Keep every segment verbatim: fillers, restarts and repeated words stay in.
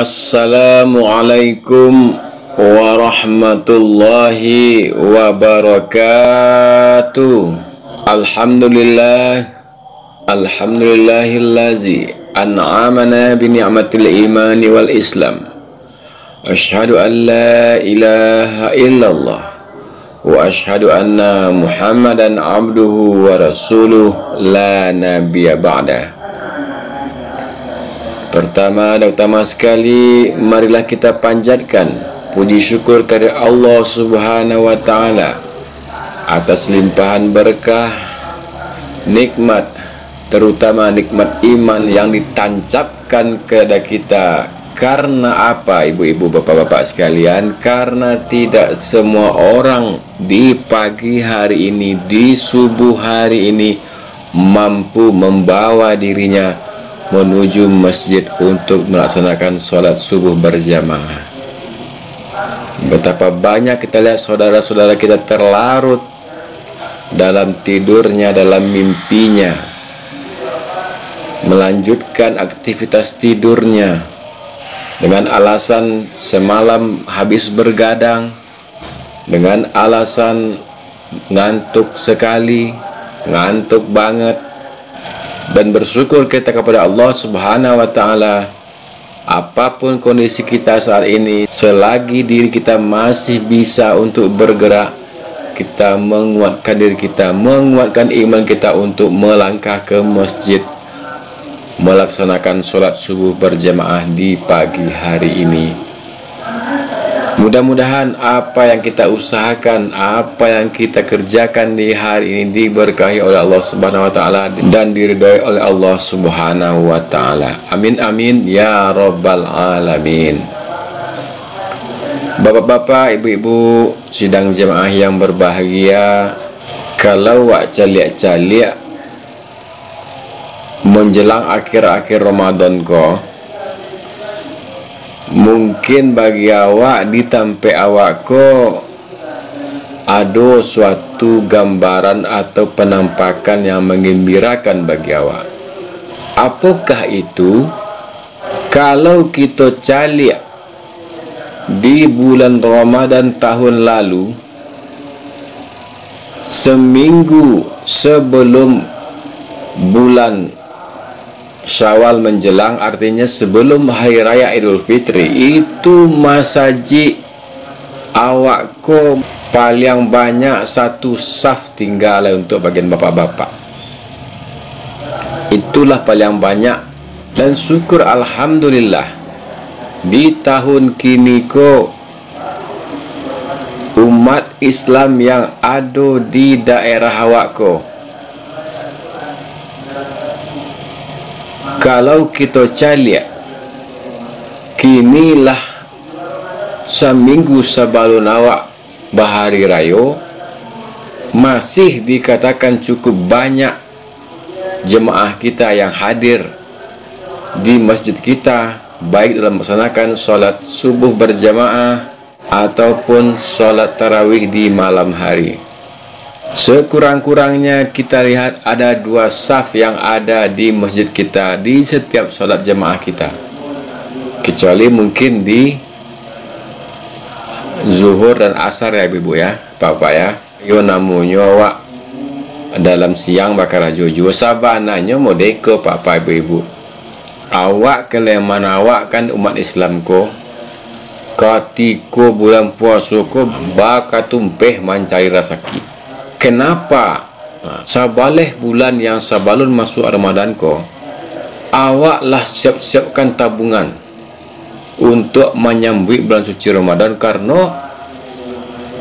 Assalamualaikum warahmatullahi wabarakatuh. Alhamdulillah. Alhamdulillahillazi an'amana bi ni'matil imani wal islam. Asyhadu an la ilaha illallah wa asyhadu anna Muhammadan abduhu wa rasuluh la nabiyya ba'da. Pertama dan utama sekali, marilah kita panjatkan puji syukur kehadirat Allah Subhanahu wa Ta'ala atas limpahan berkah, nikmat, terutama nikmat iman yang ditancapkan kepada kita. Karena apa, ibu-ibu, bapak-bapak sekalian? Karena tidak semua orang di pagi hari ini, di subuh hari ini, mampu membawa dirinya menuju masjid untuk melaksanakan sholat subuh berjamaah. Betapa banyak kita lihat saudara-saudara kita terlarut dalam tidurnya, dalam mimpinya, melanjutkan aktivitas tidurnya dengan alasan semalam habis bergadang, dengan alasan ngantuk sekali, ngantuk banget, dan bersyukur kita kepada Allah Subhanahu wa Ta'ala. Apapun kondisi kita saat ini, selagi diri kita masih bisa untuk bergerak, kita menguatkan diri kita, menguatkan iman kita untuk melangkah ke masjid, melaksanakan sholat subuh berjamaah di pagi hari ini. Mudah-mudahan apa yang kita usahakan, apa yang kita kerjakan di hari ini diberkahi oleh Allah Subhanahu wa Ta'ala dan diridhoi oleh Allah Subhanahu wa Ta'ala. Amin, amin, ya Rabbal Alamin. Bapak-bapak, ibu-ibu, sidang jamaah yang berbahagia, kalau wak caliak-caliak, menjelang akhir-akhir Ramadan ko, mungkin bagi awak, di tampek awak ko, ado suatu gambaran atau penampakan yang mangambirakan bagi awak. Apokah itu? Kalau kito caliak di bulan Ramadan tahun lalu, seminggu sebelum bulan Syawal menjelang, artinya sebelum Hari Raya Idul Fitri, itu masajik awak ko paliang banyak satu saf tingga lai untuk bagian bapak-bapak. Itulah paliang banyak. Dan syukur alhamdulillah, di tahun kini ko, umat Islam yang ado di daerah awak ko, kalau kito caliak, kini lah saminggu sabalun awak bahari rayo, masih dikatakan cukup banyak jemaah kita yang hadir di masjid kita, baik dalam melaksanakan sholat subuh berjamaah ataupun sholat tarawih di malam hari. Sekurang-kurangnya kita lihat ada dua saf yang ada di masjid kita di setiap sholat jamaah kita. Kecuali mungkin di Zuhur dan Asar ya, Ibu-ibu ya, Bapak ya. Yo namonyo awak dalam siang bakarajo juo. Sabananyo modeko, Bapak Ibu-ibu. Awak kaleman awak kan umat Islam ko, katiko bulan puaso ko bakatumpeh mancari rasaki. Kenapa? Nah, sabaleh bulan yang sabalun masuak Ramadan ko, awak lah siap-siapkan tabungan untuak manyambuik bulan suci Ramadan, karano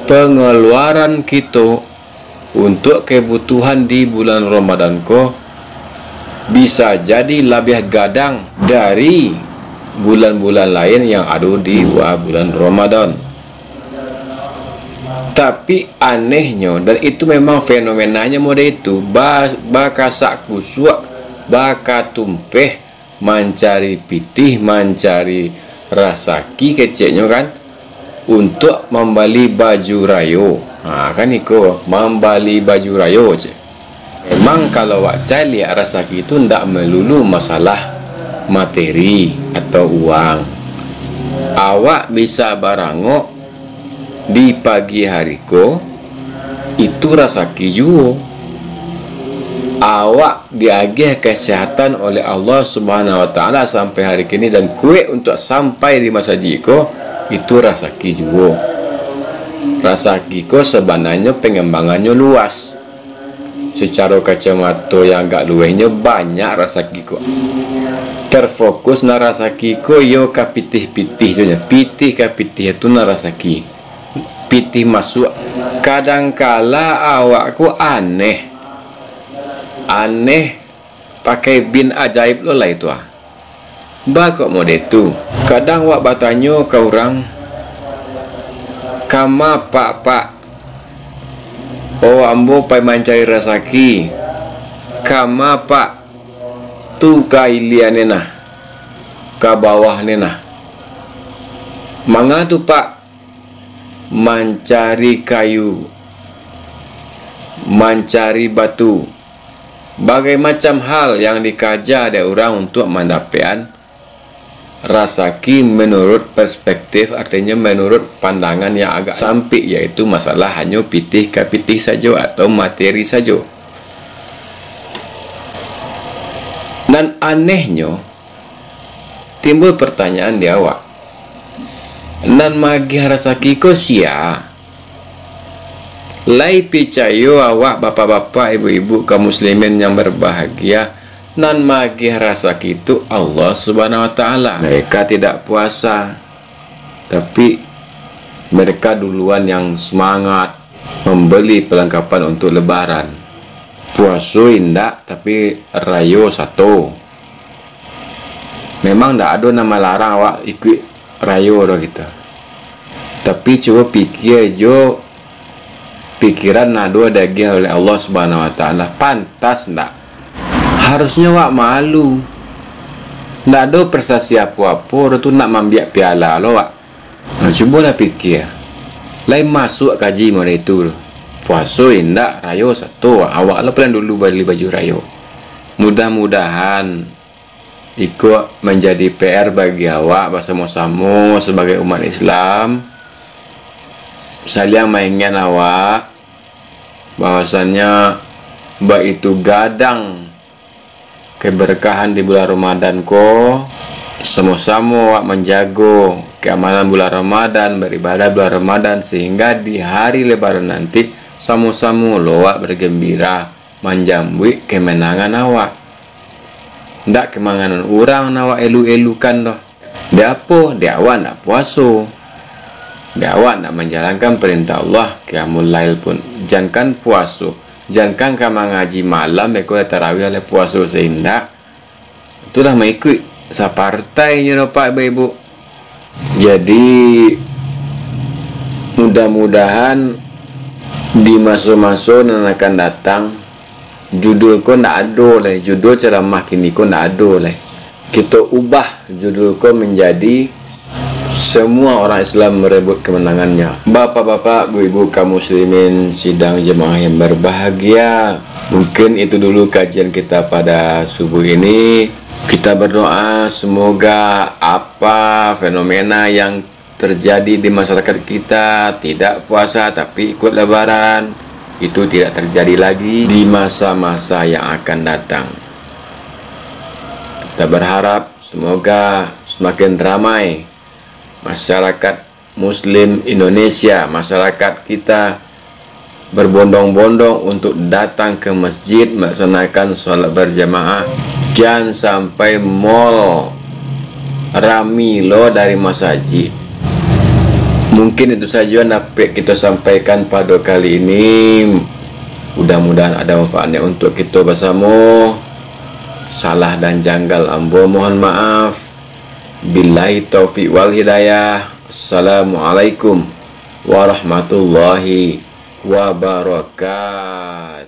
pangaluaran kito untuak kabutuhan di bulan Ramadan ko bisa jadi labiah gadang dari bulan-bulan lain yang ado di bawah bulan Ramadan. Tapi anehnyo, dan itu memang fenomenanyo model itu, ba-, bakasak kusuak, bakatumpeh, mancari pitih, mancari rasaki keceknyo kan, untuak mambali baju rayo. Ha, kan iko, mambali baju rayo, cek. Memang kalau wak caliak, rasaki tu ndak melulu masalah materi atau uang. Awak bisa barangok di pagi hari ko, itu rasaki juo. Awak diagiah kesehatan oleh Allah Subhanahu wa Ta'ala sampai hari kini dan kuek untuak sampai di masajik ko, itu rasaki juo. Rasaki ko sabananyo pangambangannyo luas. Sacaro kacamato yang agak luehnyo, banyak rasaki ko. Terfokus nan rasaki ko iyo ka pitih-pitih tu nyo. Pitih ka pitih tu nan rasaki. Pitih masuak. Kadangkala awak ko aneh. Aneh pakai bin ajaib lo lai tu ah. Ba kok model tu? Kadang wak batanyo ka urang, "Kama, Pak, Pak? Oh, ambo pai mancari rasaki." "Kama, Pak?" "Tu ka ilia ne nah, ka bawah ne nah." "Manga tu, Pak?" "Mancari kayu, mancari batu." Bagai macam hal yang dikaja dek urang untuak mandapekan rasaki menurut perspektif, artinyo menurut pandangan yang agak sampik, yaitu masalah hanyo pitih ka pitih sajo atau materi sajo. Nan anehnyo, timbul pertanyaan di awak, nan magiah rasaki ko sia? Lai picayo awak, bapak-bapak, ibu-ibu, kaum muslimin yang berbahagia, nan magiah rasaki tu Allah Subhanahu wa Ta'ala. Mereka tidak puasa, tapi mereka duluan yang semangat membeli perlengkapan untuk Lebaran. Puaso indak, tapi rayo sato. Memang ndak ado nan malarang awak ikuik rayo doh kito. Tapi cubo pikia jo pikiran nan ado diagiah oleh Allah Subhanahu wa Ta'ala. Pantas ndak? Harusnyo awak malu. Ndak ado prestasi apo-apo doh tu nak maambiak piala lo awak. Nah, cubolah pikia. Lai masuak kaji model itu. Puaso indak, rayo sato. Awak lo paling dulu bali baju rayo. Mudah-mudahan iko manjadi P R bagi awak basamo-samo sabagai umat Islam. Saliang maingatkan awak bahwasannya baitu gadang keberkahan di bulan Ramadan ko, samo-samo awak manjago keamanan bulan Ramadan, baribadah bulan Ramadan, sehingga di hari Lebaran nanti, samo-samo lo awak bergembira manjambuik kemenangan awak. Ndak kemenangan urang nan awak elu-elukan doh. Dek apo? Dek awak ndak puaso. Dek awak ndak manjalankan perintah Allah, qiyamul lail pun. Jankan puaso, jankan ka mangaji malam, beko lah tarawih, lah puaso se indak. Itulah maikuik sapartai nyo doh, Pak, Ibu-ibu. Jadi, mudah-mudahan di maso-maso nan akan datang, judul ko ndak ado lai, judul ceramah kini ko ndak ado lai. Kito ubah judul ko manjadi Semua Orang Islam Merebut Kemenangannya. Bapak-bapak, bu-ibu, kaum muslimin, sidang jemaah yang berbahagia, mungkin itu dulu kajian kita pada subuh ini. Kita berdoa semoga apa fenomena yang terjadi di masyarakat kita, tidak puasa tapi ikut Lebaran, itu tidak terjadi lagi di masa-masa yang akan datang. Kita berharap semoga semakin ramai masyarakat Muslim Indonesia, masyarakat kita berbondong-bondong untuk datang ke masjid melaksanakan sholat berjamaah. Jan sampai mall rami lo dari masajik. Mungkin itu saja yang dapat kita sampaikan pada kali ini. Mudah-mudahan ada manfaatnya untuk kita bersama. Salah dan janggal ambo mohon maaf. Billahi taufiq wal hidayah. Assalamualaikum warahmatullahi wabarakatuh.